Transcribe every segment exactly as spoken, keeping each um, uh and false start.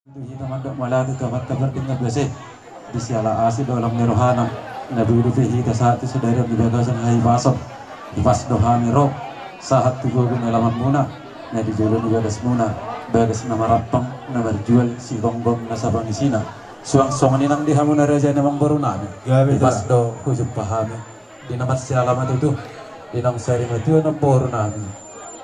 Tu hita mandok mauliate tu Amanta Pardenggan Basa i, di siala asi dohot lomo ni rohana, na boi dope hita sahat tu sadari on di bagasan hahipason. Hipas do hami ro sahat tu gogo ni alamanmuna, na di jolo ni bagasmuna, bagas na marampang, na marjual, sigonggom na sapangisina. Suang songon i nang di hamuna raja ni amangborunami. Hipas do hujumpa hami. Di na marsiala ma tutu, di naung sari matua namborunami,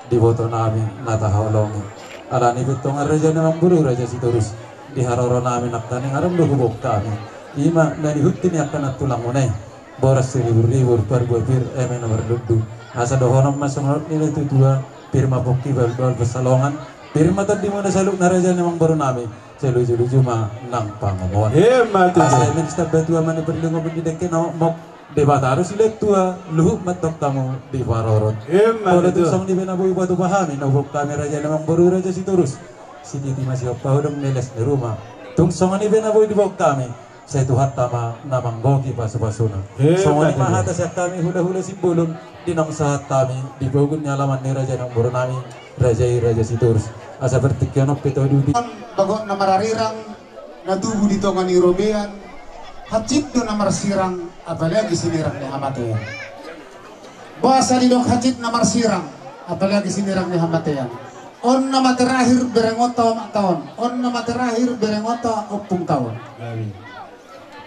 di ibotonami na tahaholongi. Alani i pe antong raja ni amangboru, raja Sitorus, di haroronami nangkaning adong do huboan hami. I ma na nihut ni angka nantulangmuna i, boras siribur-ribur, parbue pir, eme na marlundu. Asa dohonon ma songon ni na tuatua, pir ma pongki bahulbahul pansalongan, pir ma tondimuna saluhutna raja ni amangborunami, sai luju-luju ma nang pangomoan. Asa eme na sitamba tua ma na parlinggoman di dengke na mokmok, Debata do silehon tua, luhut ma antong hamu diparorot. Molo tung songon i pe na boi patupa hami, na huboan hami raja ni amangboru, raja Sitorus, sititi ma sihompa hudon, meles ni ruma. Tung songon i pe na boi diboan hami, sai Tuhanta ma na manggohi pasupasuna. Songon i ma hata sian hami hulahula Simbolon, di naung sahat hami di pogun ni alaman ni raja ni amangborunami, raja i raja Sitorus. Asa partingkian on pe tolu di bagot na mararirang, na tubu di tonga ni robean, hansit do na marsirang, apalagi sinirang ni hamatean. Boasa didok hansit na marsirang, apalagi sinirang ni hamatean? On nama terakhir berengonta omakta on, on nama terakhir berengonta ompungta on.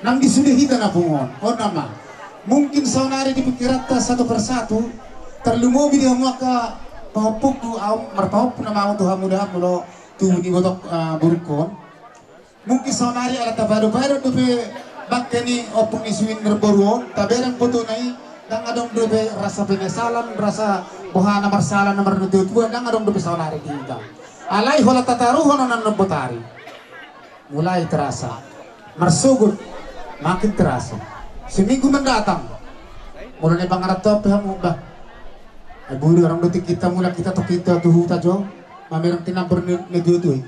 Nang di sude hita na pungu on, on nama. Mungkin saonari di pingkiranta satu persatu, tarlumobi di hamu angka pahompungku, au marpahompu nama au tu hamu da, molo tubu ni botok, ah, borungkon. Mungkin saonari ala tapadopadop dope bangke ni ompung ni suin marboru on, tabereng fotona i, ndang adong dope rasa penyesalan, rasa boha na marsala na marnatuatua, ndang adong dope saonari di hita. Alai holan tataruhon on annon botari. Mulai terasa. Marsogot. Makin terasa. Seminggu mendatang. Molo na i pangarantoan pe hamu bah. Ai boi do adong do tingkinta mulak hita tong hita tu huta jo. Mamereng tinambur ni, ni tuatua i.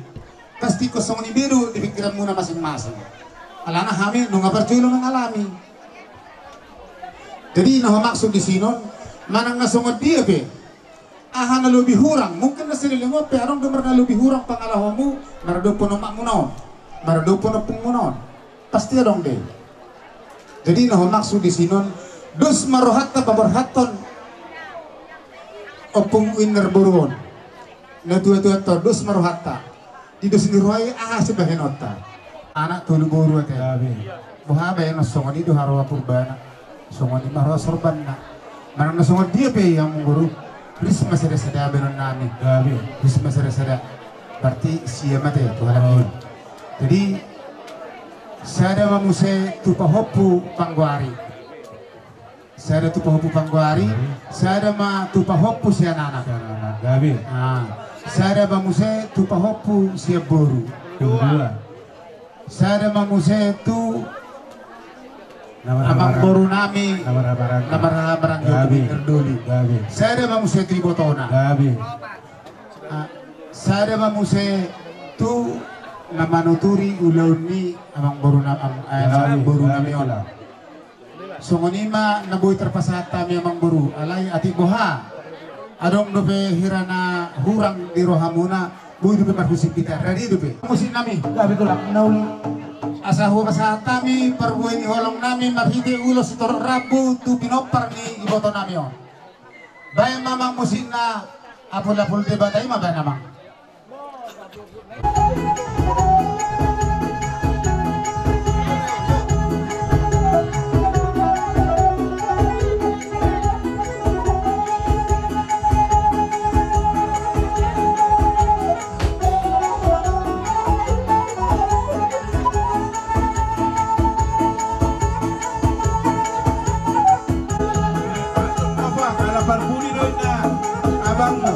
Pasti ingkon songon i be do di pingkiranmuna masing-masing. Alana hami nunga parjolo mangalami. Jadi na humaksud di sinon, manang na songon dia pe, aha na lobi hurang, mungkin na saleleng on pe adong do marna lobi hurang pangalahomu maradophon omakmuna on, maradophon ompungmuna on. Pasti adong do i. Jadi na humaksud di sinon, dos ma rohanta paborhathon ompung uin marboru on. Natuatuanta on, dos ma rohanta. Di dos ni roha i aha sibahenonta? Anak tolu boru ate. Boha bahenon songon i do haroa purbana. Songon i ma haroa sorbanna. Manang na songon dia pe i amangboru. Ris ma sadasada bahenonnami. Ris ma sadasada. Berarti sia ma ate tu halak i. Jadi sada ma muse tu pahompu panggoari. Sada tu pahompu panggoari, sada ma tu pahompu sian anak. Sian anak. Gabe. Ah, sada ma muse tu pahompu sian boru. Dua. Sada ma muse tu amangborunami na marhaha maranggi. Gabe. Gabe. Sada ma muse tu ibotona. Gabe. Ah, sada ma muse tu na manuturi ulaon ni amangboruna, am-, eh, amangborunami on. Songon i ma na boi tarpasahat hami amangboru, alai atik boha. Adong dope hira na hurang di rohamuna, boi dope marhusip hita, rade dope. Musiknami. Gabe tulang, na uli. Asa hupasahat hami parbue ni holongnami marhite ulos sitorop rambu tu pinompar ni ibotonami on. Baen ma amang musikna, apul-apul Debata i ma baen amang. Apa, ala parbuni do inna abangmu.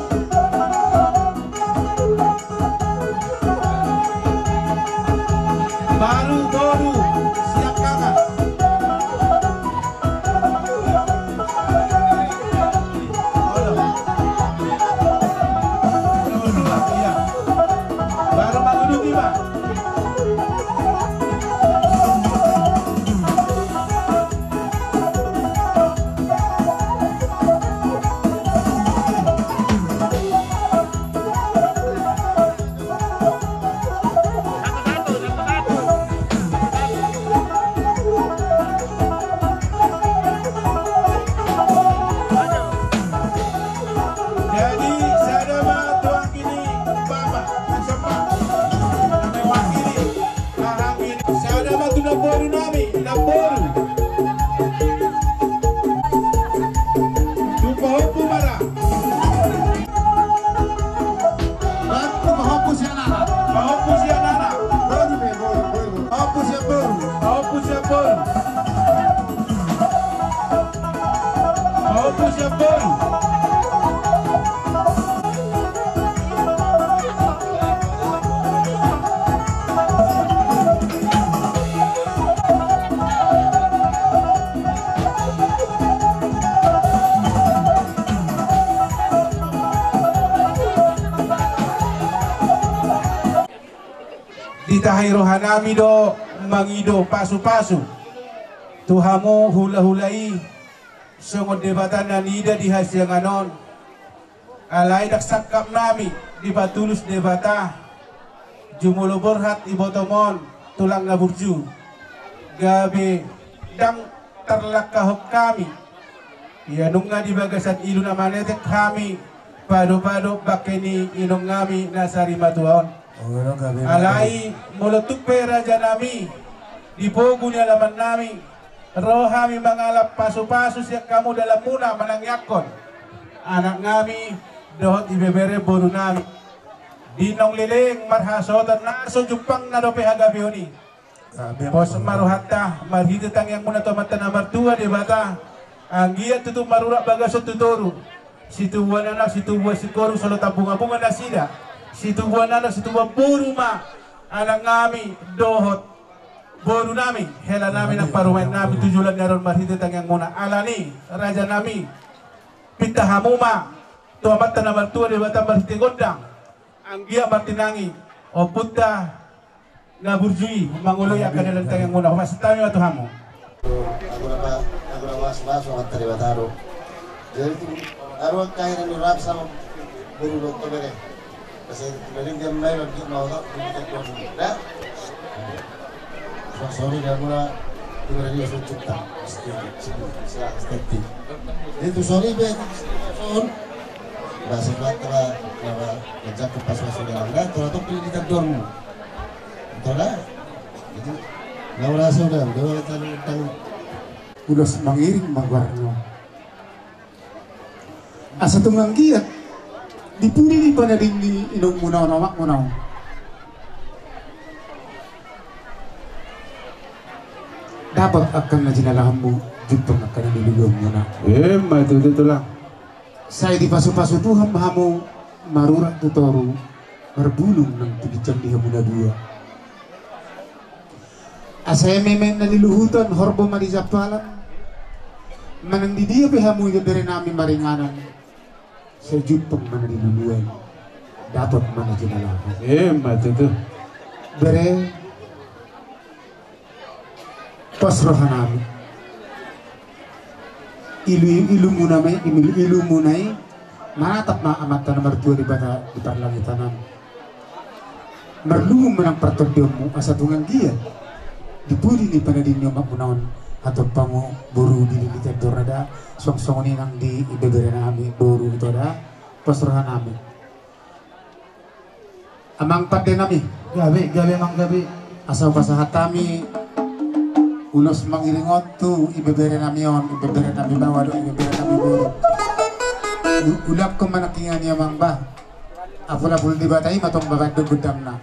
Baru boru siap kakak. Ditahi rohanami do mangido pasupasu tu hamu hulahula i, songon Debata na niida di hasiangan on. Alai ndang sangkapnami dipatulus Debata, jumolo borhat ibotom on, tulang na burju, gabe ndang tarlangkahon hami. Ia nunga di bagasan ilu na manetek hami, padopadop bangke ni inongngami na sarimatua on. Alai molo tung pe rajanami, di pogu ni alamannami, ro hami mangalap pasupasu sian hamu dalanmuna manangiangkon anaknami dohot ibebere borunami. Di naung leleng marhasohotan na so jumpangna dope hagabeon i. Pos ma rohanta marhite tangiangmuna tu Amanta na martua Debata. Anggiat tutu marurat bagason tu toru, situbuan anak situbuan singkoru, solo tambungabunga nasida, situbuan anak situbuan boru ma anaknami dohot borunami, helanami nang parumaennami tu joloan ni ari on marhite tangiangmuna. Alani rajanami, pinta hamu ma tu Amanta na martua Debata marhite gondang, anggiat martinangi ompunta na burju i mangoloi angka dalan tangiangmuna. Hupasahat hami ma tu hamu. Agung na pa, agung na masumasu Amanta Debata do. Jadi tu aru angka hira ni rap sama boru do tobere. Pasti tu dari dia main lagi mau tak di tempat dah. Sorry, dia mula tu dari dia sudah cipta. Jadi tu sorry be, son. Bahasa kata lah, apa, ngajak ke pas masuk dalam dah, tu atau pilih di tadon. Ito da. Jadi, na ura so da, da ura tanu tanu. Ulos mangiring ma goarna. Asa tung anggiat di pudi ni panading ni inongmuna on, omakmuna on, dapot angka na jinalahanmu, jumpang angka na niluluanmuna. Emma tutu, tulang. Sai dipasupasu Tuhan ma hamu marurat tu toru, marbulung nang tu ginjang di hamu na dua. Asa eme ma na di luhuton, horbo ma di jampalan. Manang di dia pe hamu ibeberenami maringanan, sai jumpang ma na niluluan, dapot ma na jinalahan. Emma tutu. Bere, pos rohanami. Ilu, ilumuna ma i, ilu, ilumuna i, manatap ma Amanta na martua Debata di parlangitan on. Marlumu ma nang partondionmu, asa tung anggiat di pudi ni panading ni omakmuna on, hatompamu boru di lilitan borna da, songon i nang di ibeberenami boru ito da, pos rohanami. Amang pandenami. Gabe, gabe, amang, gabe. Asa hupasahat hami ulos mangiring on tu ibeberenami on, ibeberenami baoa dohot ibeberenami boru. U-, ulakkon ma nangkiningan i, amang, bah. Apul-apul Debata i ma tong baban dohot gondangna.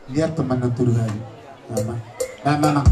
Liat teman nang tuduhan. Mama. Mama, mama.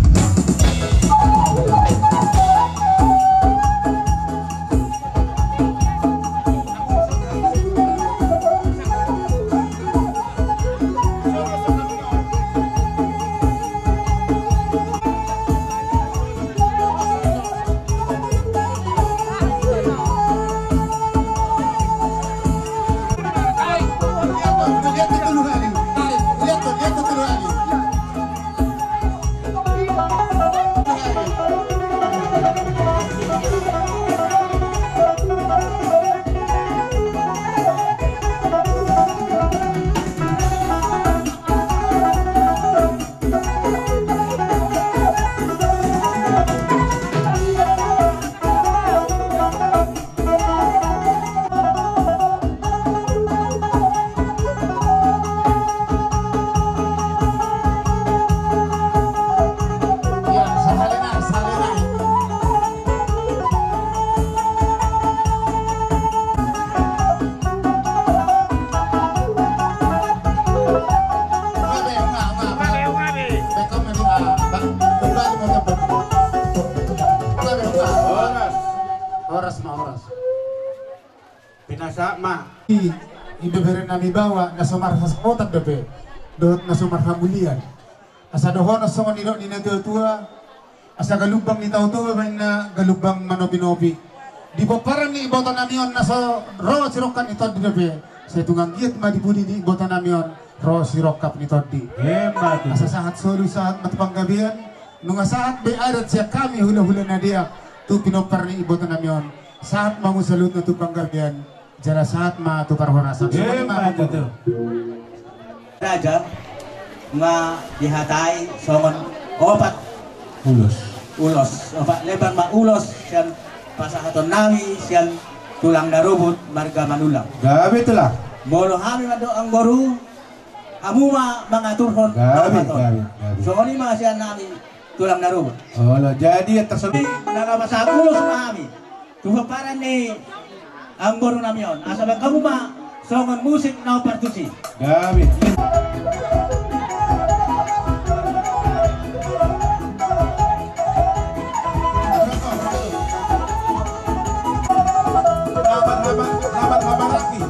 Horas. Horas ma, horas. Pinasahat ma. I, ibeberenami baoa na so marhasohotan dope dohot na so marhamulian. Asa dohonon songon nidok ni natuatua, asa galumbang ni Tao Toba ma inna galumbang manopinopi. Di pomparan ni ibotonami on na so ro sirongkap ni tondi dope, sai tung anggiat ma di pudi ni ibotonami on ro sirongkap ni tondi. Emma tutu. Asa sahat solu, sahat ma tu panggabean. Nunga sahat be adat sian hami hulahula na deak tu pinompar ni iboto nami on. Sahat ma muse saluhutna tu panggabean. Jala sahat ma tu parhorasan. Songon i ma. Emma tutu. Raja, nga dihatai songon opat ulos. Ulos, opat lembar ma ulos sian pasahaton nami sian tulang na rubut marga Manullang. Gabe tulang. Molo hami mandok anggoru, hamu ma mangaturhon. Gabe, gabe, gabe. Songon i ma sian nami tulang na rubut. Olo, jadi atas na lapasahat ulos ma hami tu pomparan ni amboru nami on, asa baen hamu ma songon musik na opat tusi. Gabe. Habar, habar, habar, habar lagi.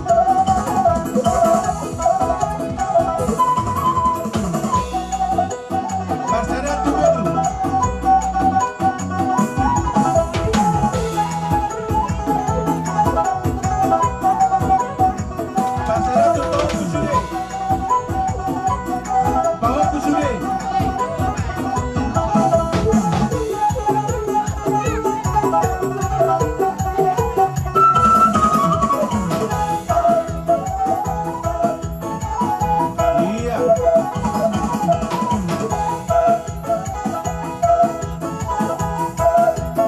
Ia.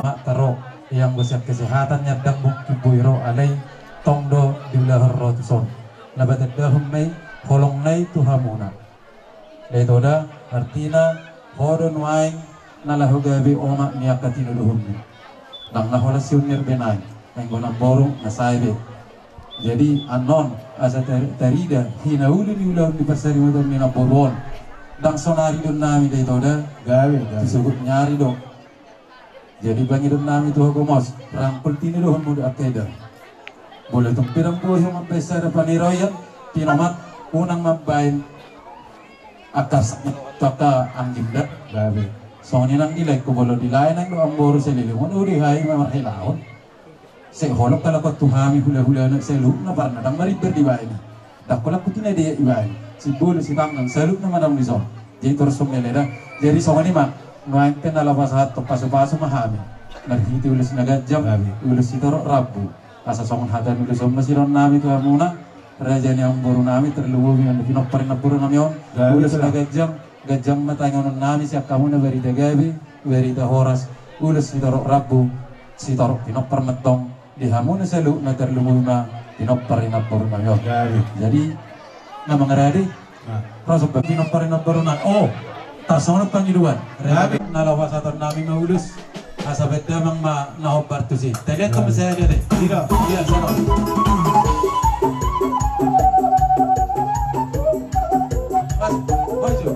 Mak taro, ianggo sian kesehatan ni andang mungkin boi ro alai tong do diulahon ro tuson. Na patandahon ma i holong na i tu hamuna. Dai toda, artina ho do nuaeng na laho gabe omak ni angka tinodohonmu. Ndang na holan siunir be nai, anggo namboru na sae be. Jadi annon asa tar-, tarida hinauli ni ulaon ni pansarimaton ni namboru on. Ndang sonari do nami dai toda. Gabe, gabe. Di sogot ni ari do. Jadi pangidoan nami tu ho gomos, rangkul tinodohonmu do angka eda. Molo tung pe ndang boi ho mambaen sada paniroian, tinomat, unang mambaen angka sa-, tu angka anggim da. Gabe. Songon i nang di laengku, molo di lae nang do amboru saleleng on, udi hai ma marhelaon. Sai holong halak on tu hami hulahulana saluhutna, parna ndang marimbar dibaen. Ndang holan tu na dia ibaen. Simbulu sitanggang saluhutna manang dison. Jadi torus songon i ma da. Jadi songon i ma, nuaeng pe na laho pasahathon pasupasu ma hami. Marhite ulos na ganjang, amin, ulos sitorop rambu. Asa songon hata ni ulos on ma sidohonon nami tu hamuna, raja ni amboru nami, tarlumobi ma di pinompar ni namboru nami on. Gabe, ulos na ganjang, ganjang ma tangiangon nami sian hamuna, barita gabe, barita horas, ulos sitorop rambu, sitorop pinompar ma antong di hamuna saluhutna, tarlumobi ma pinompar ni namboru nami on. Gabe. Jadi na mangarade, nah, ro sombong pinompar ni namboru nami on. Tarsongon pangidoan. Gabe. Na laho pasahaton nami ma ulos. Asa baen damang ma na hombar tusi. Taliat ma saya dia deh. Iya. Iya, sana. Mas, maju.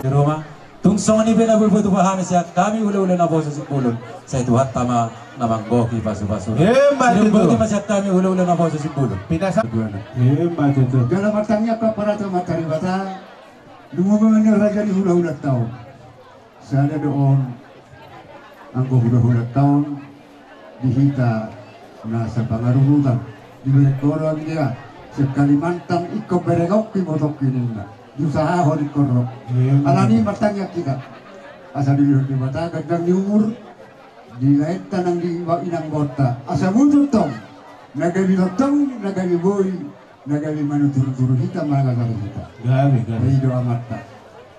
Di Roma. Tung songon i pe na boi patupa hami sian hami hulahula naposo Simbolon. Sai Tuhanta ma na manggohi pasupasu. Emma tutu. Sai manggohi ma sian hami hulahula naposo Simbolon. Pinasa. Emma tutu. Jala martangiang ma hita tu Amanta Debata. Lumobi ma nian raja ni hulahulanta on. Sada do on anggo hulahulanta on di hita na sapangarurutan, dibereng ho do anggia sian Kalimantan, ingkon berengki ma ibotongki ninna. Diusahahon ingkon ro. Iya. Alani i martangiang hita asa dilehon Debata ganjang ni umur di laenta nang di inang botoonta. Asa mutu tong na gabe tongtong, na gabe boi, na gabe manuturu-turu hita, mangasari hita. Gabe, gabe. Jadi i do amanta.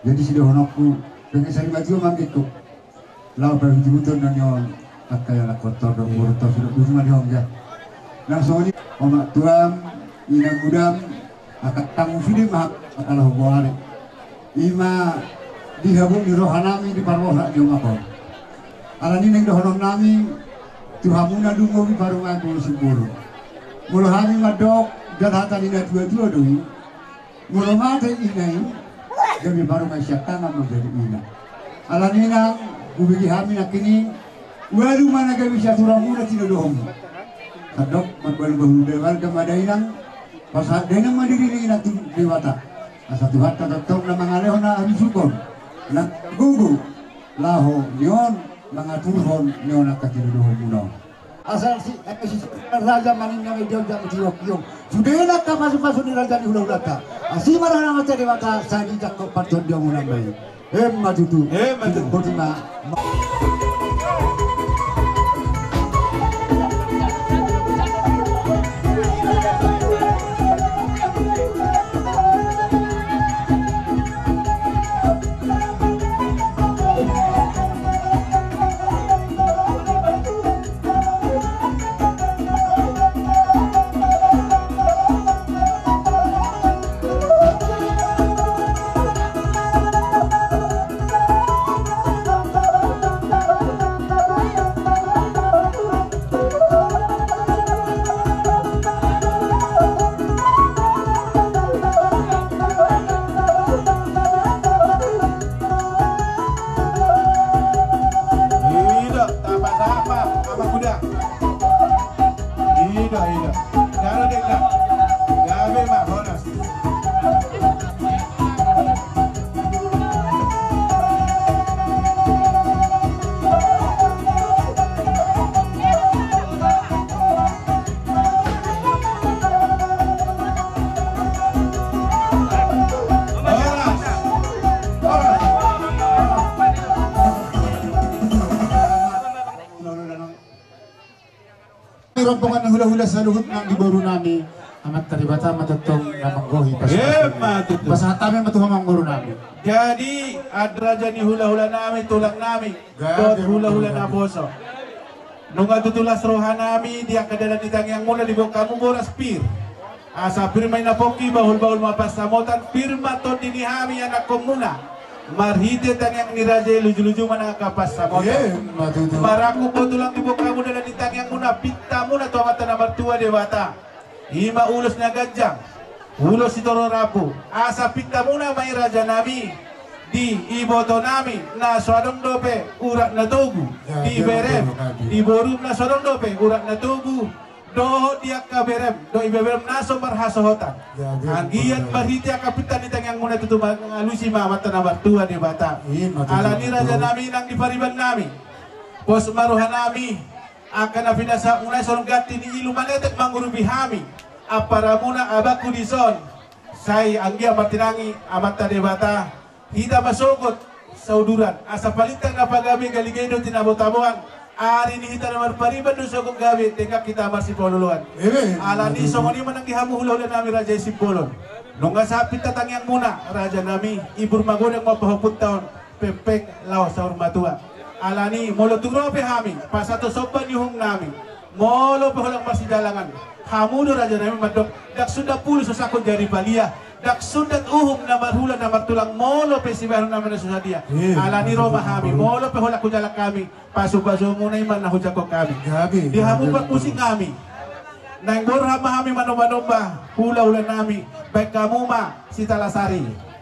Jadi sidohononku, pengen sari maju manggikku. Laho paihut-ihuton nami on, angka halak on tordok, iya, murut tong sudah butuh mani on ya. Na songon i, omak tuam, inang mudam, angka tanggung sude ma angka laho goari. I ma di habot ni rohanami di parroha di omak on. Alani naeng dohononnami tu hamuna, lumobi parumaen molo simbolo. Molo hami mandok, dan hata ni na tua-tua do i. Molo mate ina i, gabe parumaen sian tangan ma jadi ina. Alani nang hubege hami nangkin i, ualu ma na gabe sian turamuna tinodohonmu. Sandok marbalu-balu dewal gam ada inang, pasahat denang ma diri ni ina tu Debata. Asa Tuhanta tongtong na mangalehon na habisuhon, na gogo laho ni on mangaturhon ni on angka tinodohonmuna on. Asa si, eh, si raja maninna media udah mencilok iong. Sude na angka pasu-pasu ni raja ni hula-hulanta. Asi marana mate Debata, sai dijangkon panton dia muna mai. Emma tutu. Emma tutu. Boti ma. Ida, tapa-tapa, apa kuda? Ida, ida. Daro deka. Gabe ma horas. Rombongan ni hula-hula saluhut nang di boru nami, Amanta Debata ma tongtong na manggohi. Emma tutu. Pasahat hami ma tu hamu boru nami. Jadi, raja ni hula-hula nami, tulang nami, dohot hula-hula naposo. Nunga tutu las roha nami di angka dalan ni tangiangmuna diboan hamu boras pir. Asa pir ma i na pongki, bahul-bahul ma pansamotan, pir ma tondi ni hami anakkonmuna. Marhite tangiang ni raja i luju-luju ma nang angka pansamotan. Emma tutu. Marangkup ma tulang diboan hamu dalan ni tangiangmuna, pintamuna tu Amanta na martua Debata. I ma ulos na ganjang, ulos sitorop rambu. Asa pintamuna ma i raja nami, di iboto nami na so adong dope urat na togu, di berem, di borum na so adong dope urat na togu, dohot di angka berem dohot ibeberem na so marhasohotan. Anggiat marhite angka pinta ni tangiangmuna tutu mangalusi ma Amanta na martua Debata. Alani raja nami nang di pariban nami, pos ma roha nami. Angka na pinasahatmuna i songon ganti ni ilu maletek mangurupi hami. Amparamuna abangku dison. Sai anggiat martinangi Amanta Debata, hita ma sogot sauduran. Asa palintang na pagabe galigai do tinabo-taboan. Ari ni hita na marpariban do sogot gabe, denggan hita marsipaolo-oloan. Alani songon i ma nang di hamu hula-hula nami raja i Simbolon. Nunga sahat pinta tangiangmuna raja nami, ibur magodang ma pahompunta on. Pempek laho saur matua. Alani molo tung ro pe hami pasahathon somba ni uhum nami, molo pe holan marsidalangan, hamu do raja nami mandok, ndang sundat pulu so sangkut jari palia, ndang sundat uhum na marhula na martulang molo pe sibahenonnami na so sadia. Alani ro ma hami, molo pe holan hujalang hami, pasu-pasumuna i ma na hujangkon hami. Di hamu parmusik nami, naeng borhat ma hami manomba-nomba hula-hula nami, baen hamu ma Sitalasari.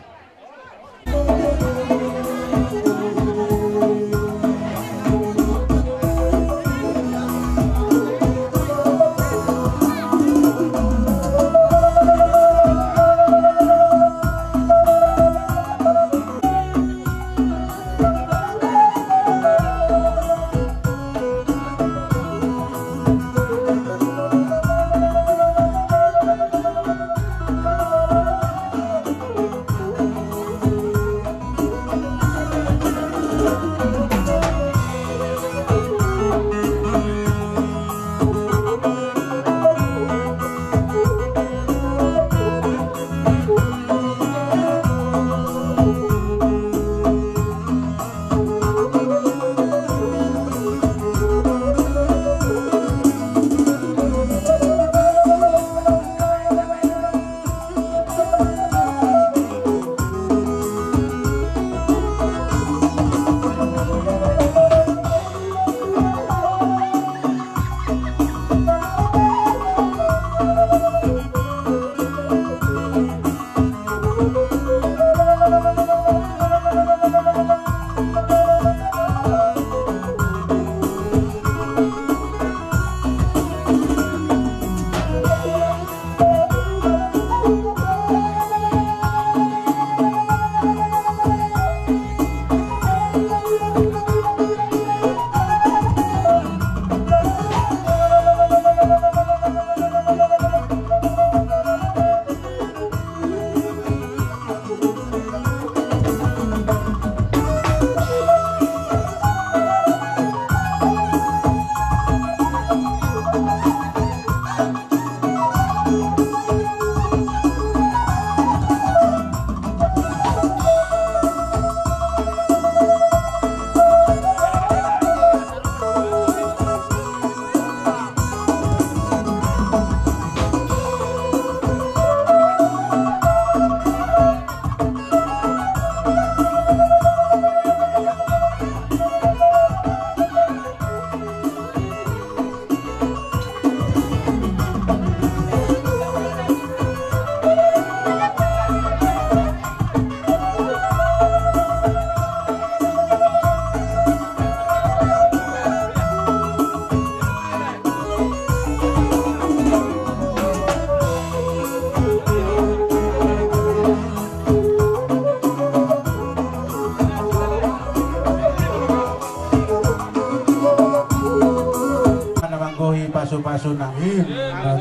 Bohi pasu-pasuna.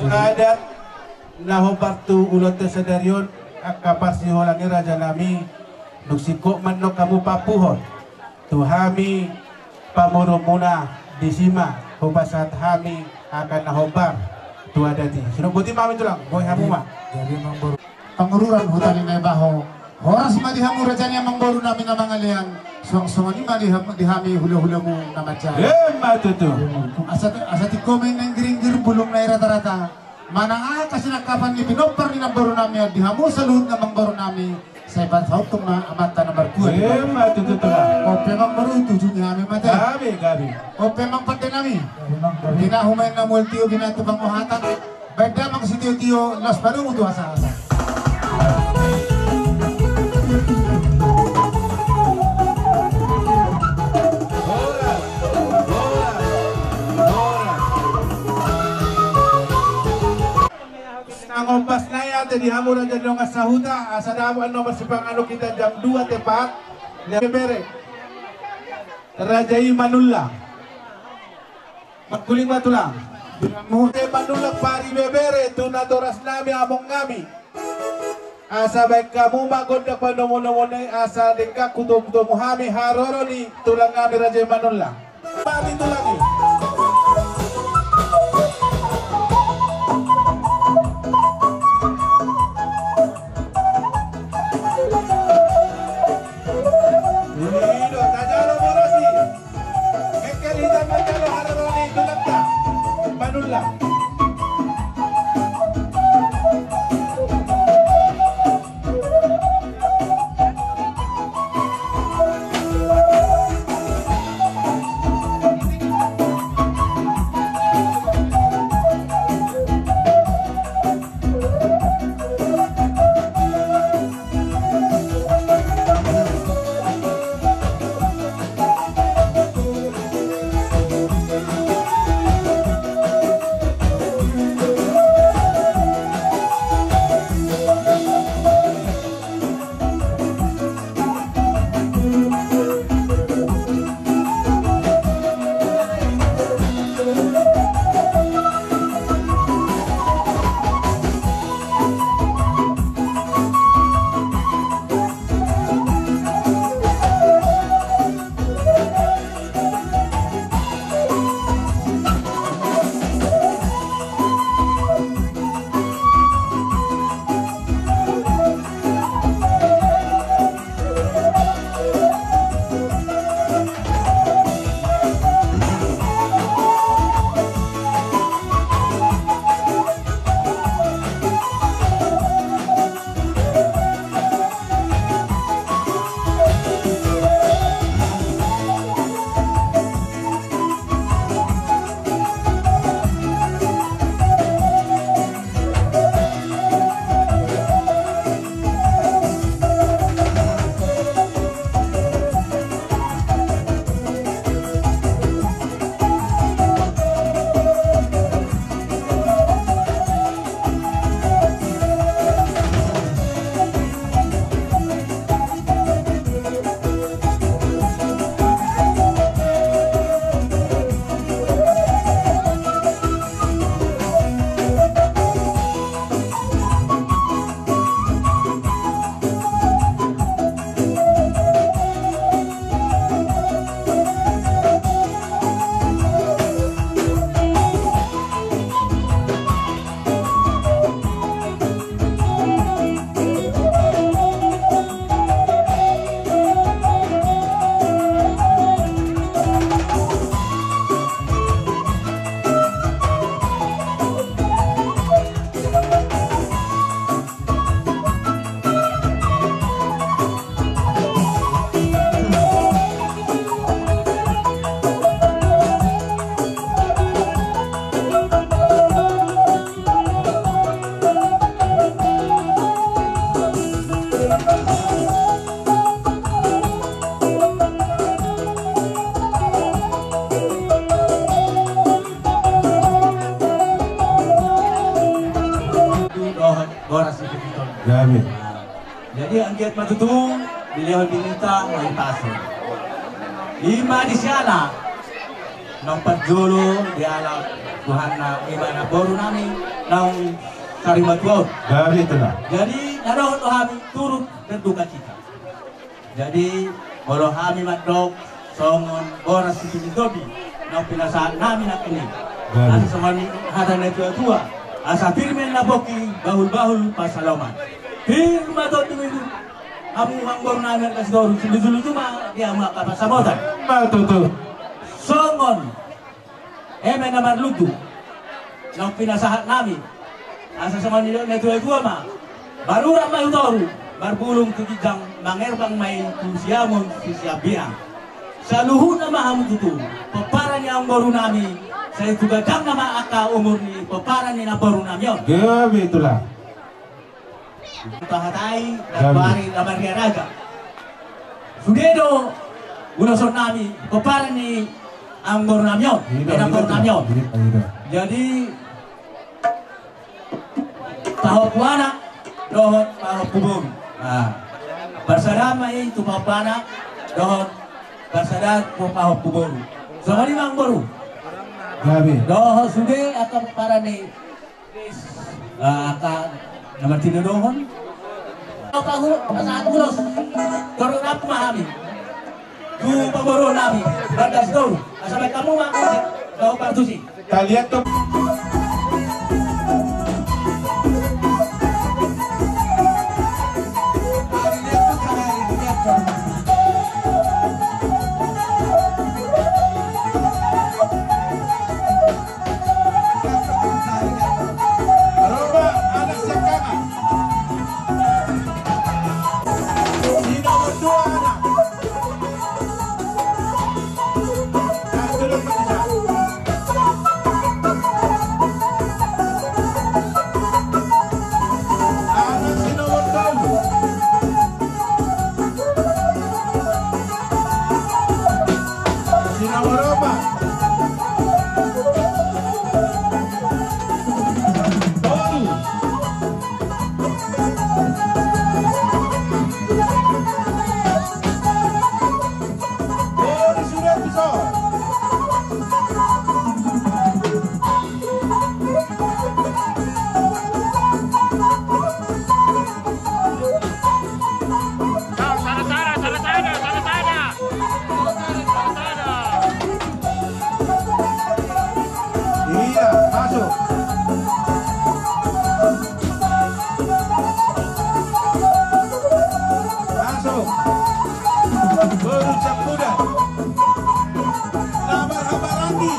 Adat na hombar tu ulaonta sadari on, angka parsihoholan ni raja nami, dung singkop ma annon hamu pampuhon tu hami pamoruonmuna, disi ma hupasahat hami angka na hombar tu adat i. Songon i, boti ma hami tulang, bohi hamu ma. Jadi amangboru, Pangururan huta ni Naibaho. Horas ma di hamu raja ni amangboru nami na mangalean. Suang songon i ma di ham-, di hami hula-hulamu na manjalo. Emma tutu. Asa, asa tingko ma i na inggiringgir, bulungna i rata-rata. Manang aha hasinangkapan ni pinompar ni namboru nami on, di hamu saluhutna amangboru nami, sai pasahathon ma amanta na martua. Emma tutu tulang. On pe amangboru, tujungi hami ma ate. Gabe, gabe. On pe amang pande nami. Gabe, amang, gabe. Tinahu ma inna mual tio, binahen tu pangohatan. Baen damang sitio-tio, laos padomu tu hasa-hasa. Horas, horas, horas. Nang ombas nai ate di hamu raja ni dongan sahuta, asa dapot annon marsipanganu hita jam dua tepat. Ni bebere. Raja i Manullang. Mangkuling ma tulang. Muse Manullang pari bebere tu natoras nami, among nami. Asa baen hamu ma gondang panomu-nomu nai, asa denggan hutomu-tomu hami haroro ni tulang nami raja i Manullang. Pari tulang i. Ini do, tajalo boras i. Kekelitan, tajalo haroro ni tulangta Manullang. Dohot boras i piton. Jadi anggiat ma tutu dilehon di hita ma i pasu. Ima di siana. Naung parjolo dialap Tuhanna, ima na boru nami naung sarimatua on. Gabe, Tulang. Jadi na dohot do hami turut berduka cita. Jadi molo hami mandok songon boras sitinggol tondi naung pinasahat nami nangkin i. Gabe. Asa songon hata ni natuatua, asa pir ma na pongki, bahulbahul pansalongan. Pir ma tondi hamu amangboru nami, angka sitoru, sululusulu ma di hamu angka pansamotan. Ima tutu. Songon eme na marlundu naung pinasahat nami, asa songon nidok ni natuatua ma: Marurat ma tu toru, marbulung tu ginjang, mangerbang ma i tu siamun, tu siambiang. Saluhutna ma hamu tutu pomparan ni amangboru nami, sai tu ganjangna ma angka umur ni pomparan ni namboru nami on. Gabe, Tulang. Tahatai, gabe, na marria raja. Sude do uloson nami pomparan ni amangboru nami on. Ida, ida, namboru nami on. Ida, ida. Jadi pahompu anak dohot pahompu boru. Nah, parsadaan ma i tu pahompu anak dohot parsadaan tu pahompu boru. Songon i ma amangboru. Gabe. Dohot sude angka pomparan ni Ah, angka na martinodohon. Pasahat ulos. Torop ma hami tu pamoruon nami. Bagas do. Asa baen hamu ma. Kau partusi. Kalian tuh. Iya, masuk. Masuk. Boru Jambudan. Lamar habarangi.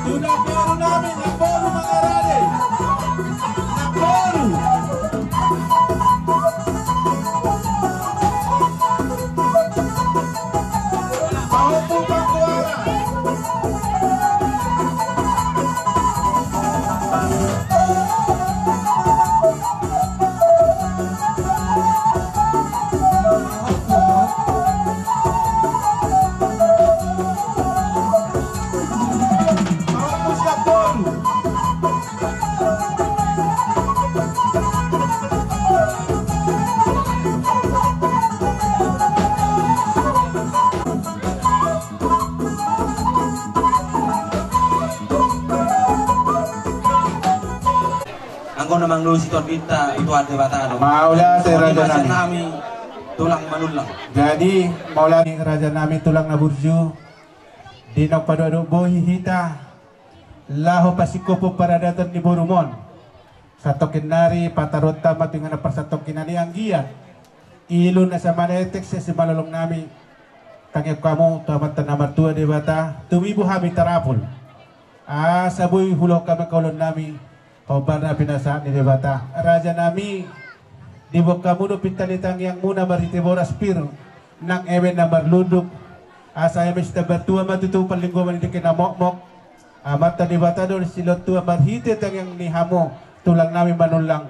Tulang boru nami, namboru Mangarade. Namboru. Pahompu Pangkuaran. Anggo na mangalusi tondinta tu Tuhan Debata do. Mauliate, raja nami. Tulang Manullang. Jadi mauliate, raja nami, tulang na burju. Di naung padoadok bohi hita laho pasingkophon paradaton ni borumon. Satongkin nari pataruonta ma tu inganan parsatongkinan i, anggiat ilu na sai manetek, sai simalolong nami. Tangihon hamu tu Amanta na martua Debata, tumibu hami tarapul. Asa boi huulahon hami angka ulaon nami hombar na pinasahat ni Debata. Raja nami, diboan hamu do pinta ni tangiangmuna marhite boras pir nang eme na marlunduk. Asa eme sitambatua ma tutu, parlinggoman ni dengke na mokmok. Amanta Debata do silehon tua marhite tangiang ni hamu tulang nami Manullang.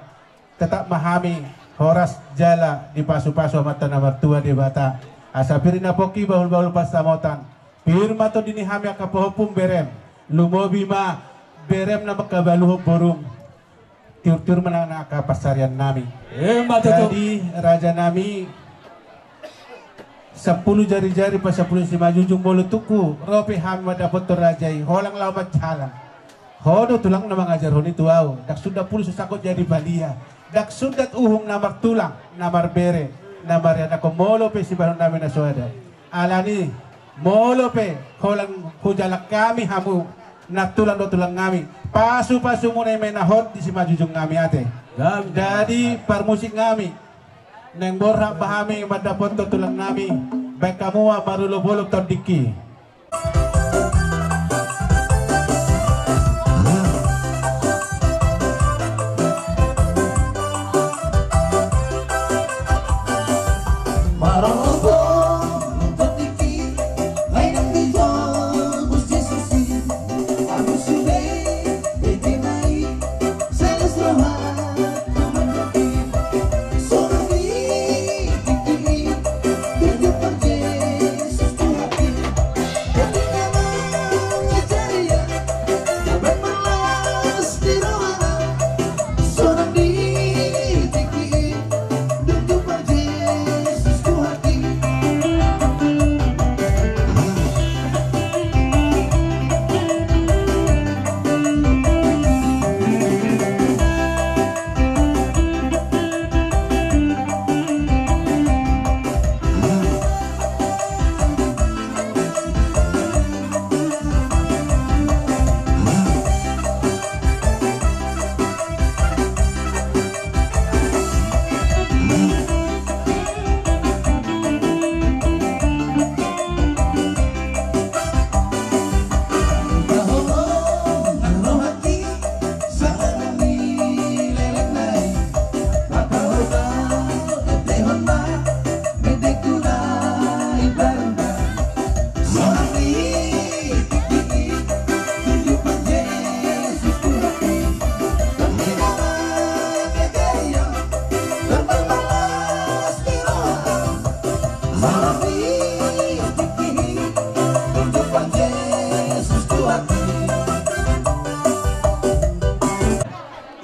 Tetap ma hami horas jala dipasupasu Amanta na martua Debata. Asa pir na pongki, bahulbahul pansamotan. Pir ma tondi ni hami angka pahompu, berem. Lumobi ma berem na mangkabaluhon borum. Tiurtiur ma nang angka pansarian nami. Emma tutu. Jadi raja nami, Sampulu jari-jari pasampulu simanjujung, molo tungku ro pe hami mandapothon raja i, holan laho manjalang. Ho do tulang na mangajarhon i tu ahu, ndang sundut pulu sasangkot jadi palia, ndang sundut uhum na martulang, na marbere, na marianakhon molo pe sibahenonnami na so ada. Alani, molo pe holan hujalang hami hamu, nantulang do tulangnami, pasu-pasumuna i ma na hot di simanjujungnami ate. Jadi parmusiknami, naeng borhat ma hami mandapothon tulangnami, baen hamu ma marolop-olop tondingki.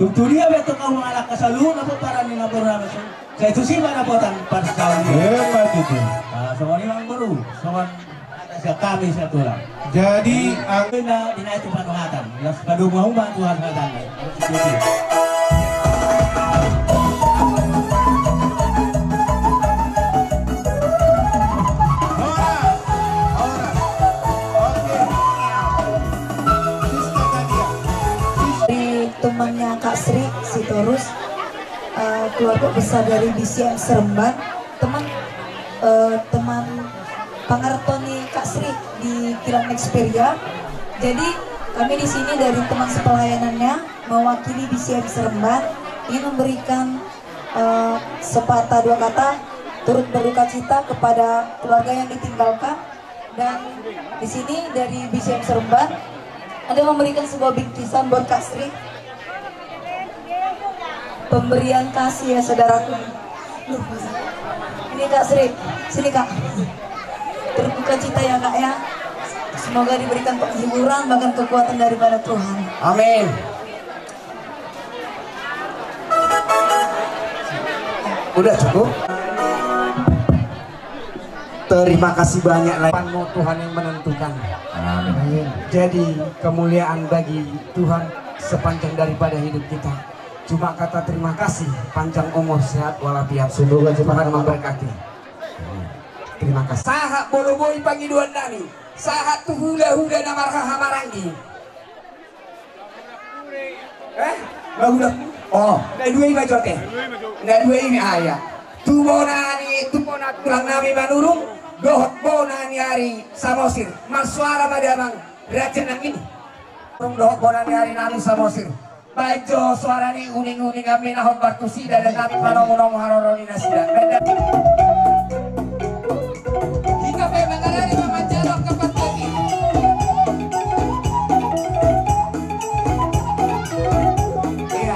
Tutu dia betul kau mangalangka saluhut na pomparan ni na borngin. Sai tusi ma dapotan parsaoran i. Emma tutu. Ah, songon i ma boru, songon hata sian hami sian tulang. Jadi, ang- Ina, ina itu panuhatan. Las padomu ahu ma Tuhan hatan. Ora, ora. Oke. Siska Nadia. Di temannya Kak Sri Sitorus, eh, keluarga besar dari B C M Seremban, teman, eh, teman pangarto ni Kak Sri di Kilang Nexperia. Jadi, kami di sini dari teman sepelayanannya mewakili B C M Seremban ingin memberikan, eh, sepatah dua kata turut berduka cita kepada keluarga yang ditinggalkan. Dan di sini dari B C M Seremban ada memberikan sebuah bingkisan buat Kak Sri. Pemberian kasih ya, saudaraku. Ini Kak Sri, sini, Kak. Berduka cita ya, Kak, ya. Semoga diberikan penghiburan, bahkan kekuatan daripada Tuhan. Amin. Udah cukup? Terima kasih banyak, Lai. Tuhan yang menentukan. Amin. Jadi, kemuliaan bagi Tuhan sepanjang daripada hidup kita. Cuma kata terima kasih, panjang umur, sehat walafiat. Semoga Tuhan memberkati. Terima kasih. Sahat molo boi pangidoannami, sahat tu hulahula na marhahamaranggi. Eh? Bagus. Oh, na dua i ma jolo. Na dua i ma, ah, iya. Tu bona ni, tu bona tulangnami Manurung dohot bona ni ari Samosir. Marsuara ma damang raja nangkin. Dohot bona ni ari nami Samosir. Baen jo suara ni uning-uningan, na hombar tusi dalan nami, panomu-nomu haroro ni nasida. Hita pe mangarari ma manjalo angka partai. Iya.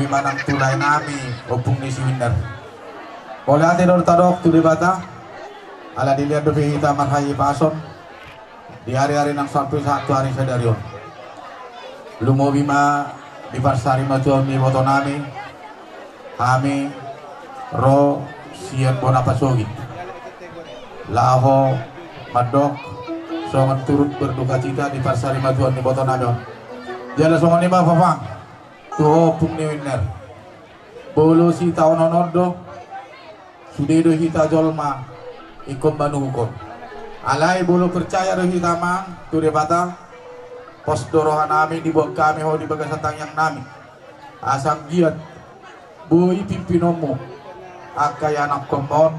Manang tu lae nami, ompung ni si Winner. Mauliate do tadok tu Debata, ala dilehon dope hita marhahipason di ari-ari nang salpu i sahat tu ari sadari on. Lumobi ma di parsarimatuaon ni iboto nami, hami ro sian bona pasogit laho mandok songon turut berdukacita di parsarimatuaon ni iboto nami on. Jala songon i ma, Bapa, tu ho, ompung ni Winner. Molo sitaonon on do, sude do hita jolma ingkon manuhuk on. Alai molo percaya do hita, Amang, tu Debata, pos do roha nami, diboan hami ho di bagasan tangiang nami. Asa anggiat boi pimpinonmu angka ianakhonmu on,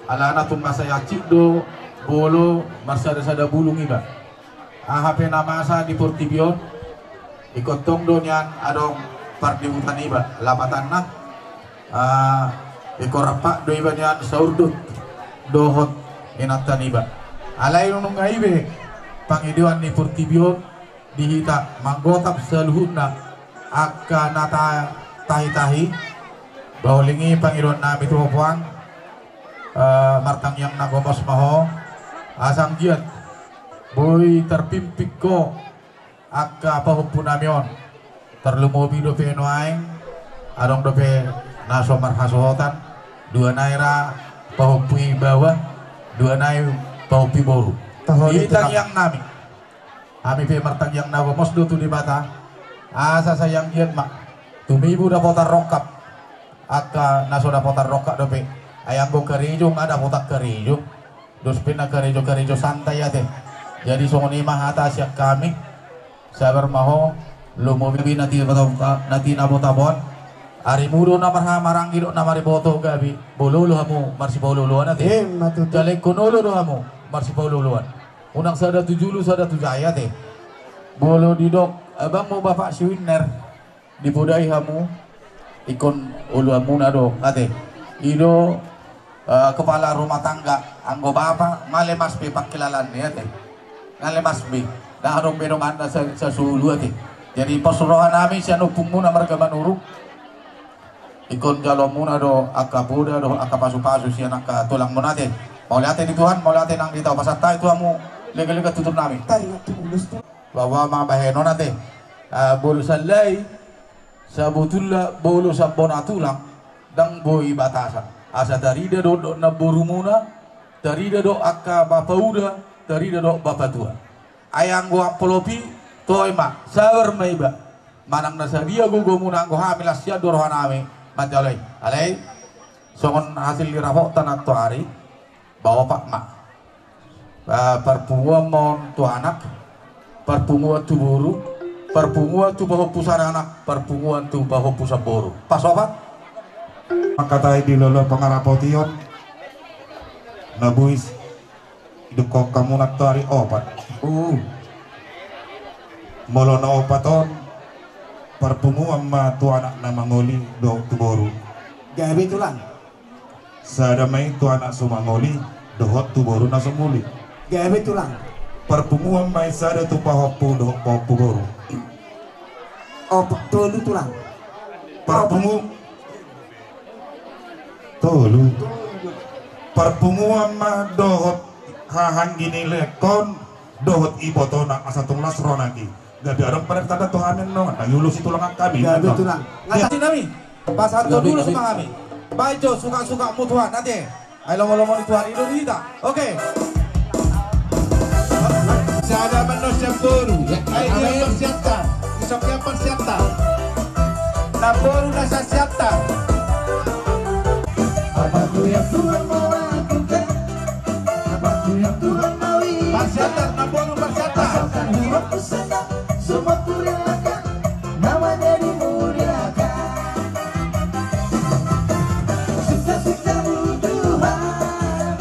alana tung masa i hansit do molo marsada-sada bulung iba. Aha pe na masa di portibi on, ingkon tong do nian adong pardihutan iba, lapatanna, ah, ingkon rampak do iba nian saurdot dohot inanta niba. Alai nunga i be pangidoan ni portibi on di hita, manggotap saluhutna angka na ta-, tahi-tahi. Baoling i pangidoan nami tu ho, Puang, eh, martangiang na gomos ma ho, asa anggiat boi tarpimpik ho angka pahompu nami on. Tarlumobi dope nuaeng adong dope na so marhasohotan, dua nai ra pahompu i baoa, dua nai pahompu i boru. Di tangiang nami, hami pe martangiang na gomos do tu Debata, asa sai anggiat ma tumibu dapotan rongkap angka na so dapotan rongkap dope. Ai anggo karejo nga dapotan karejo, dos pe na karejo-karejo santai ate. Jadi songon i ma hata sian hami. Sabar ma ho, lumobi na tinabo-, na tinabo-taboan. Arimu do na marhahamaranggi dohot na mariboto gabe, molo olo hamu marsipaolo-oloan ate. Ima tutu. Jala ingkon olo do hamu marsipaolo-oloan. Unang sada tu julu, sada tu jae ate. Molo didok abangmu, Bapak si Winner, dipodai hamu, ingkon oloanmuna do ate. I do, eh, kepala rumah tangga, anggo bapa nga lemas be pangkilalaanna ate. Nga lemas be. Ndang adong be donganna sa-, sasolu ate. Jadi pos roha nami sian ompungmuna marga Manurung. Ingkon jaloonmuna do angka poda dohot angka pasupasu sian angka tulangmuna ate. Mauliate di Tuhan, mauliate nang di hita. Hupasahat hami tu hamu, lega-lega tutur nami. Taringot tu mulus tu. Bahwa ma bahenon ate. Ah, molo sallai, sabotulna molo sambona tulang, ndang boi batasan. Asa tarida dohot, dohot namborumuna, tarida dohot angka bapauda, tarida dohot bapatua. Ai anggo ampolopi, toe ma, sabar ma iba. Manang na sadia gogomuna, anggo hami las sian do roha nami manjalo i. Alai songon hasil ni rapotta nantoari, baopat ma. Ah, parpunguan ma on tu anak, parpunguan tu boru, parpunguan tu pahompu saranak, parpunguan tu pahompu samboru. Pasopat. Mangkatai di lolo pangarapotion. Na buis. Didok hamu nantoari opat. Uh. Molo na opat on, parpunguan ma tu anak na mangoli dohot tu boru. Gabe tulang. Sada ma i tu anak so mangoli dohot tu boru na so muli. Gabe tulang. Parpunguan ma i sada tu pahompu dohot pahompu boru. Opat, tolu tulang. Parpungu-, tolu. Parpunguan ma dohot haha anggi ni lelengkon dohot ibotona asa tung las rohana i. Gabe adong pada tanda tu hami annon, na iulosi tulang angka hami. Gabe tulang. Ngatahi nami. Pasahat tolu suka hami. Baik jo, suka-sukamu Tuhan ate. Ai lomo-lomo ni Tuhan i do di hita. Oke. Sada ma annon sian boru. Ai dia parsiantar. Isok dia parsiantar. Namboru na sasiantar. Apa ku yang Tuhan mau lakukan? Apa ku yang Tuhan mau izinkan? Parsiantar, namboru parsiantar. Asalkan hidupku senang, semua ku relakan. Namanya dimuliakan. Suka-sukamu Tuhan,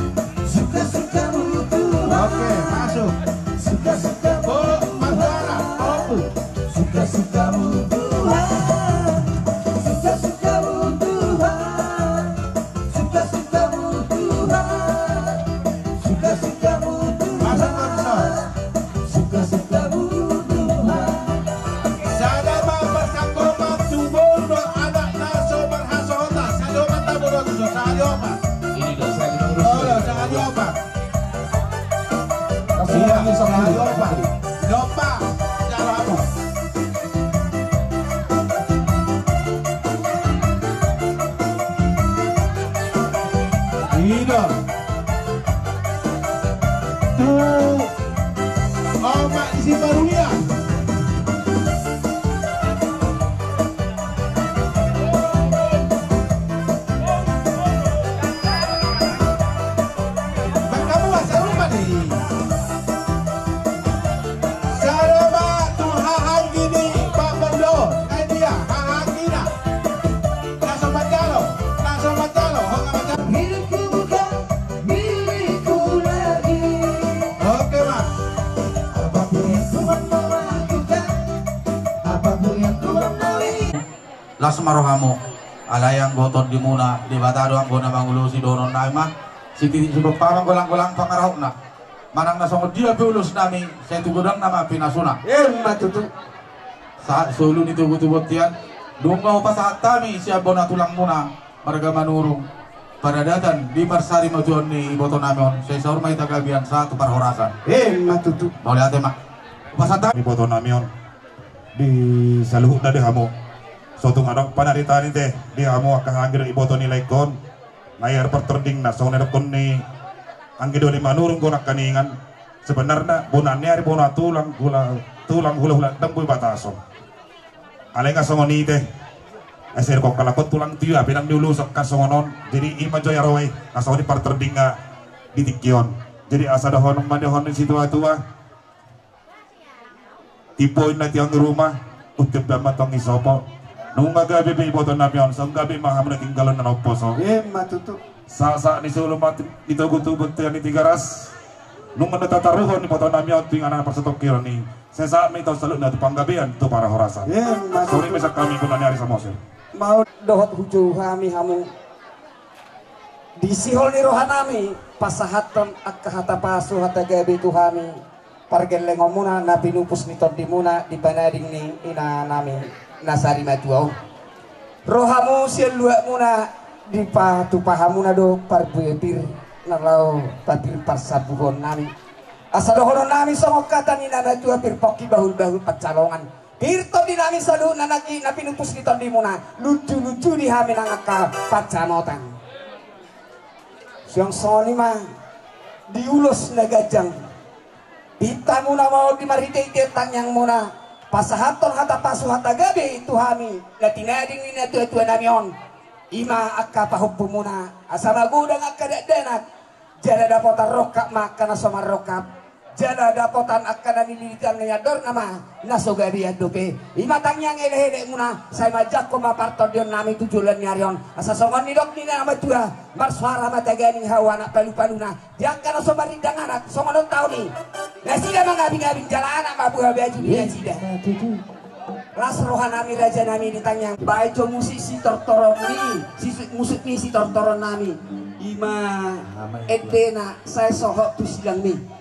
suka-sukamu Tuhan. Oke, masuk. Suka-sukamu Tuhan. Suka-sukamu Tuhan. Suka-sukamu Tuhan. Suka-sukamu Tuhan. Suka-sukamu Tuhan. Masuk, masuk. Suka-sukamu Tuhan. Sada ma parsangkopan tu boru dohot Selalu Pak. Dompak. Jalamu. Ida. Tu. Omak isi barulian. Makamu asa rumah ni. Sada ma tu hahanggi ni Pak Bondo, eh dia, hahanggina. Na so manjalo, na so manjalo, ho nga manjalo. Hidupku bukan milikku lagi. Oke, Mas. Apapun yang Tuhan mau lakukan, apapun yang Tuhan mau ini. Las ma rohamu, alai anggo tondimuna, Debata do anggo na mangulosi dohonon nami ma, sititi sipompa ma golang-golang pangarahutna. Manang na songon dia pe ulos nami, sai tu godangna ma pinasuna. Emma tutu. Sahat solu ni togu tu bontean, nunga hupasahat hami sian bona tulangmuna, marga Manurung, paradatan di parsarimatuaon ni iboto nami on, sai saur ma hita gabean sahat tu parhorasan. Emma tutu. Mauliate ma. Hupasahat hami iboto nami on. Di saluhutna di hamu. So tung adong panaritaan i te di hamu angka hahaanggi dohot iboto ni laengkon. Nga ia partordingna songon na didokkon ni anggi dohot ni Manurung, Gonang Kaningan. Sebenarna bona ni ari bona tulang hula, tulang hula-hula ndang boi batason. Alai nga songon i te. Asa didokkon halak on tulang tio pe ndang diulosi angka songon on. Jadi i ma jo ia ro i. Nga songon i partordingna di tingki on. Jadi asa dohonon ma dohonon ni situa-tua. Timbo inna tiang ruma, untimbo ma tong i sopo. Nunga gabe be iboto nami on, songon gabe ma hamu na tinggalon na naposo. Emma tutu. Sahat-sahat ni solu ma di togu tu bontean ni Tigaras. Nunga na tataruhon iboto nami on tu inganan na parsatongkiron i. Sai sahat ma i tu saluhutna tu panggabean tu parhorasan. Emma tutu. Songon i ma sian hami bona ni ari Samosir. Mau dohot hujou hami hamu. Di sihol ni roha nami, pasahathon angka hata pasu hata gabe tu hami, pargellengonmuna na pinupus ni tondimuna di panading ni ina nami na sarimatua on. Ro hamu sian luatmuna, dipatupa hamuna do parbue pir na laho papir parsambuhon nami. Asa dohonon nami songon hata ni na matua, pir pongki bahul-bahul pansalongan. Pir tondi nami saluhutna nangkin na pinupus ni tondimuna, lucu-lucu di hami nang angka pansamotan. Suang songon i ma di ulos na ganjang. Pintamuna ma on di marhite-hite tangiangmuna, pasahathon hata pasu hata gabe tu hami na tinading ni natua-tua nami on. I ma angka pahompumuna, asa magodang angka dakdanak. Jala dapotan rongkap ma angka na so marrongkap. Jala dapotan angka na nililitan ni andorna ma na so gabean dope. I ma tangiang elek-elekmuna, sai manjangkon ma partondion nami tu joloan ni ari on. Asa songon nidok ni na matua, marsoara ma taganing hau anak palu-paluna. Di angka na so marindang anak, songon on taon i. Nasida mangabing-abing jala anak ma buha baju di nasida. Las roha nami raja nami di tangiang. Baen jo musik sitortoron ni, si, musik ni sitortoron nami. I ma endena sai sohot tu silangmi.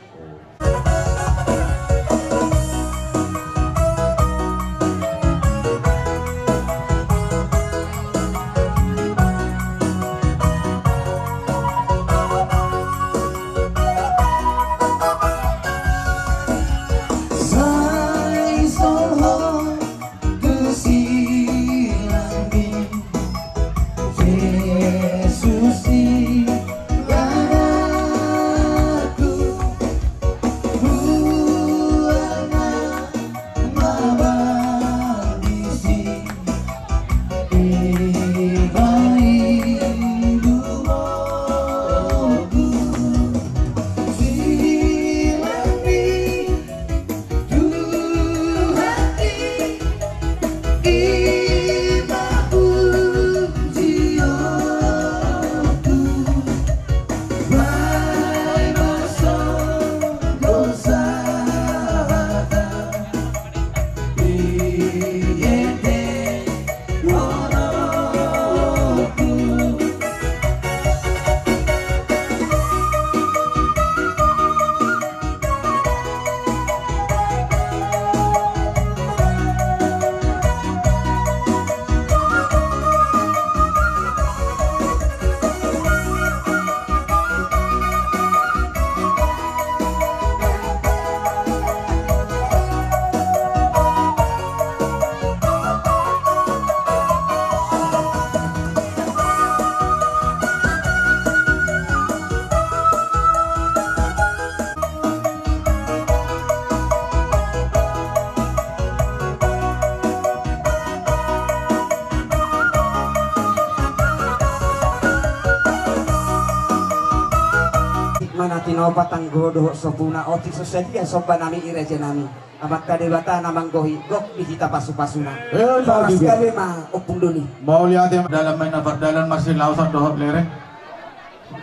Na opat anggo dohot sompuna, otik so sadia somba nami i raja nami. Amanta Debata na manggohi, gok di hita pasu-pasuna. Eh, bagus. Gabe ma Ompung Doli. Mauliate. Dalan ma inna pardalan, marsilaosan dohot lereng.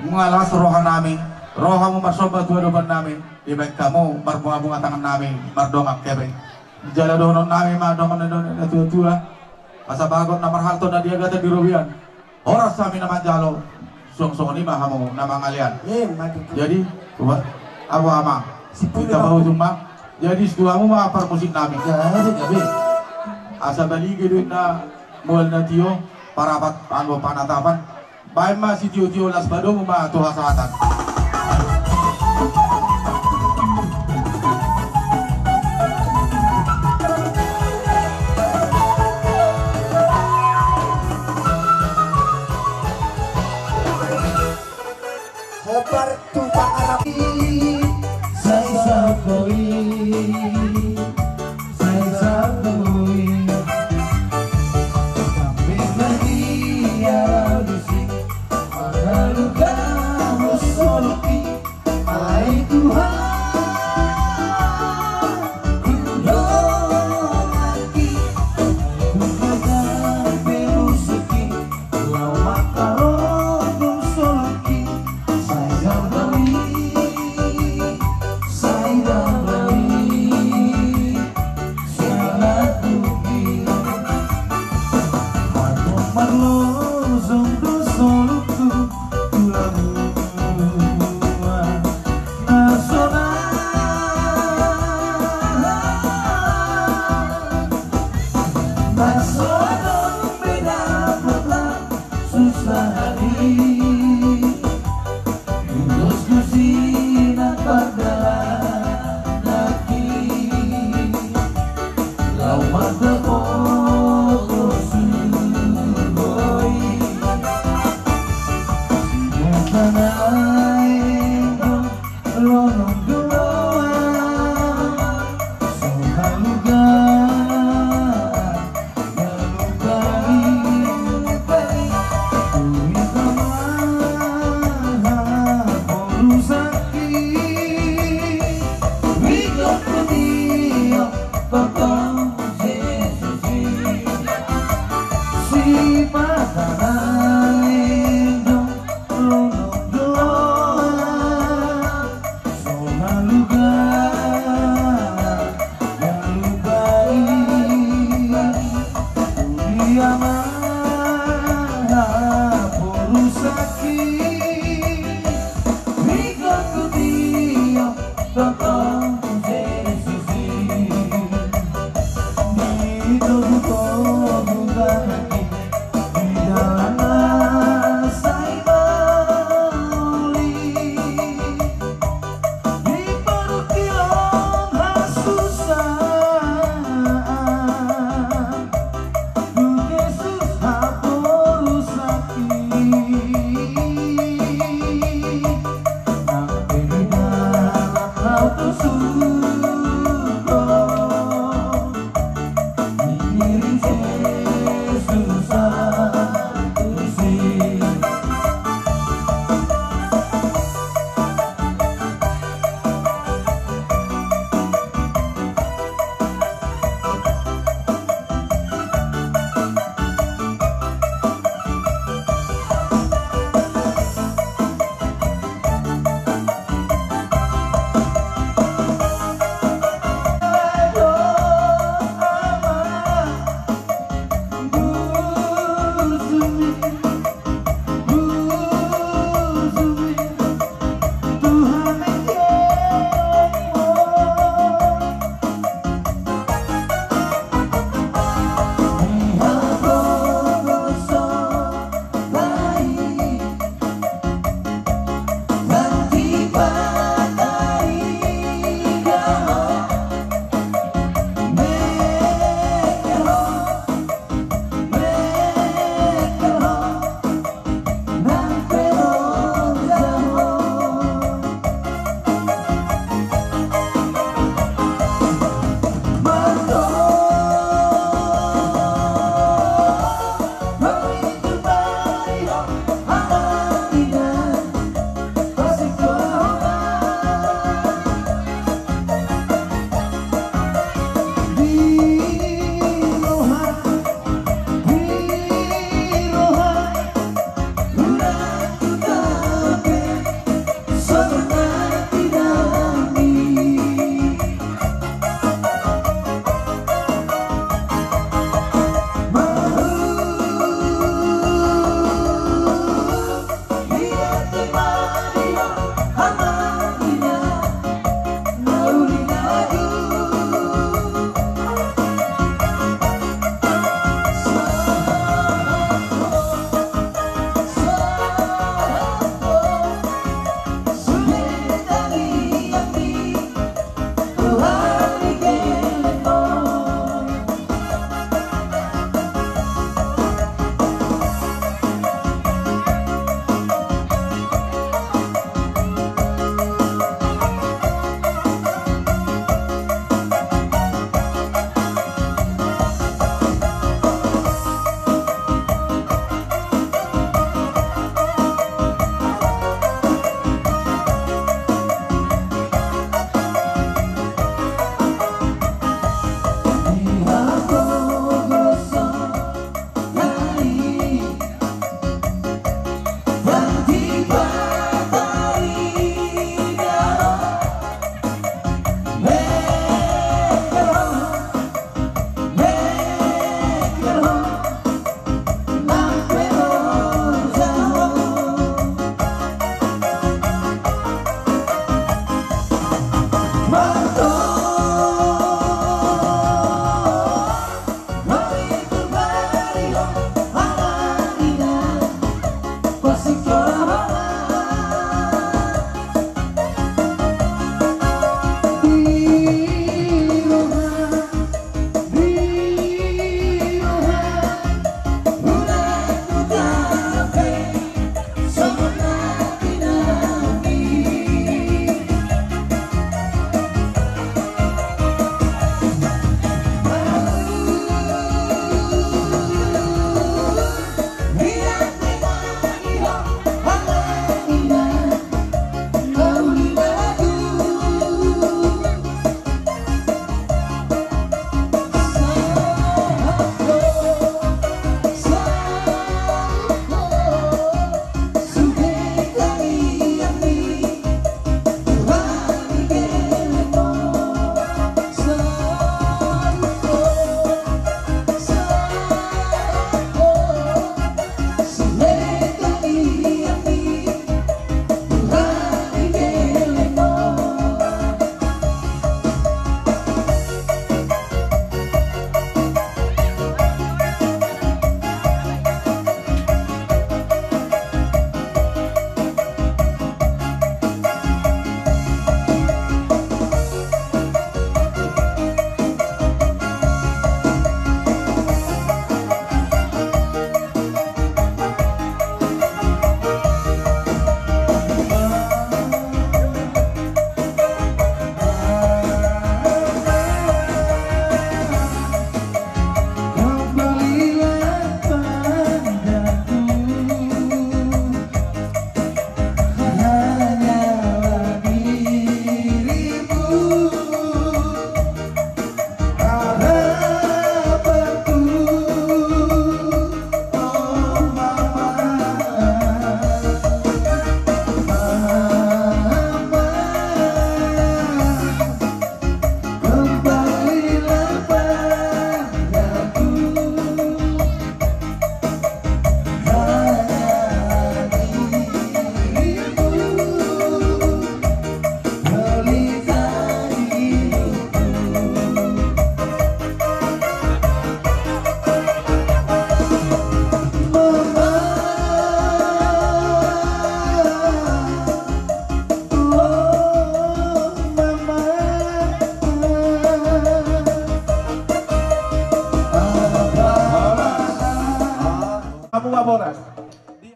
Nunga las roha nami, rohamu marsomba tu adopan nami, dibaen hamu marbunga-bunga tangan nami, mardongan hepeng. Jala dohonon nami ma dongan na, na tua-tua. Asa bagot na marhalto na di agatan di robean. Horas hami na manjalo, suang songon i ma hamu na mangalean. Eh, mati. Jadi, coba, apa ama? Sipuli. Kita ma. Bahu cuma. Jadi, situamu ma parmusik nami. Jadi, jadi. Asa balige do inna mual na tio, parapat anggo panatapan. Baen ma sitio-tio, las padomu ma tu hasahatan. Hombar tu pangarap. Sai saboi. Sai saboi. Sampe badia bisi. Manghaluka ho soloki. Ai Tuhan, hudongani. Hudongani pe musiki. Laho mangharongkon soloki. Sai dambali, sai dambali, sai dambali. Marlo, marlojong do soloku tu lamua na sonang. Na so adong be dapot na susah hami. Ulos tusi na pardalan naki. Laho manghapothon sugoi. Sinuka na enggo lonom do roha. So haluga.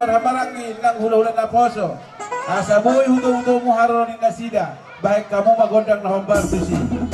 na maranggi nang hulahula naposo, asa boi hutohutomu haroro ni nasida, bahen hamu ma gondang na hombar tusi.